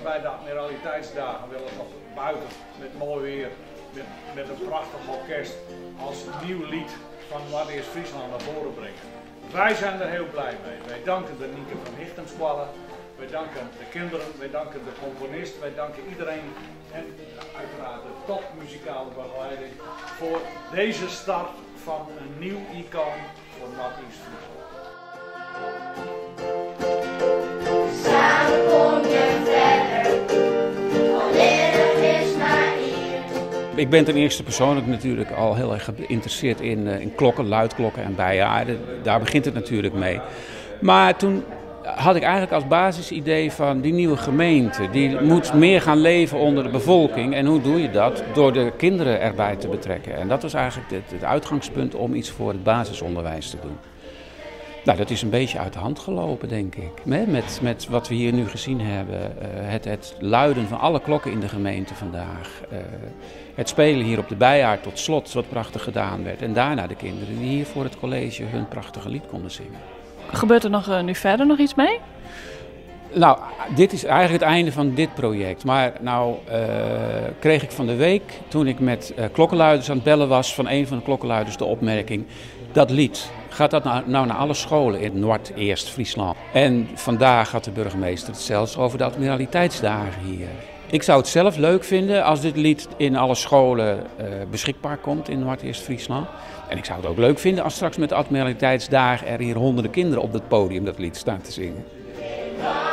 En by de Admiraliteitsdagen wil it op buiten met moai weer, met een prachtig orkest als nieuw lied van Noardeast-Fryslân naar voren brengen. Wij zijn er heel blij mee. Wij danken de Nienke van Hichtumskoalle, wij danken de kinderen, wij danken de componist, wij danken iedereen en uiteraard de topmuzikale begeleiding voor deze start van een nieuw icoon voor Noardeast-Fryslân. Samen kom je verder, allinnich is mar ien. Ik ben ten eerste persoonlijk natuurlijk al heel erg geïnteresseerd in klokken, luidklokken en beiaarden. Daar begint het natuurlijk mee. Maar toen had ik eigenlijk als basisidee van die nieuwe gemeente. Die moet meer gaan leven onder de bevolking. En hoe doe je dat? Door de kinderen erbij te betrekken. En dat was eigenlijk het uitgangspunt om iets voor het basisonderwijs te doen. Dat is een beetje uit de hand gelopen, denk ik. Hè? Met wat we hier nu gezien hebben. Het luiden van alle klokken in de gemeente vandaag. Het spelen hier op de Beiaard tot slot, wat prachtig gedaan werd. En daarna de kinderen die hier voor het college hun prachtige lied konden zingen. Gebeurt er nu verder nog iets mee? Dit is eigenlijk het einde van dit project. Maar nou kreeg ik van de week, toen ik met klokkenluiders aan het bellen was, van een van de klokkenluiders de opmerking, dat lied, gaat dat nou naar alle scholen in Noardeast-Fryslân? En vandaag had de burgemeester het zelfs over de Admiraliteitsdagen hier. Ik zou het zelf leuk vinden als dit lied in alle scholen beschikbaar komt in Noardeast-Fryslân. En ik zou het ook leuk vinden als straks met de Admiraliteitsdagen er hier honderden kinderen op dat podium dat lied staan te zingen. Ja.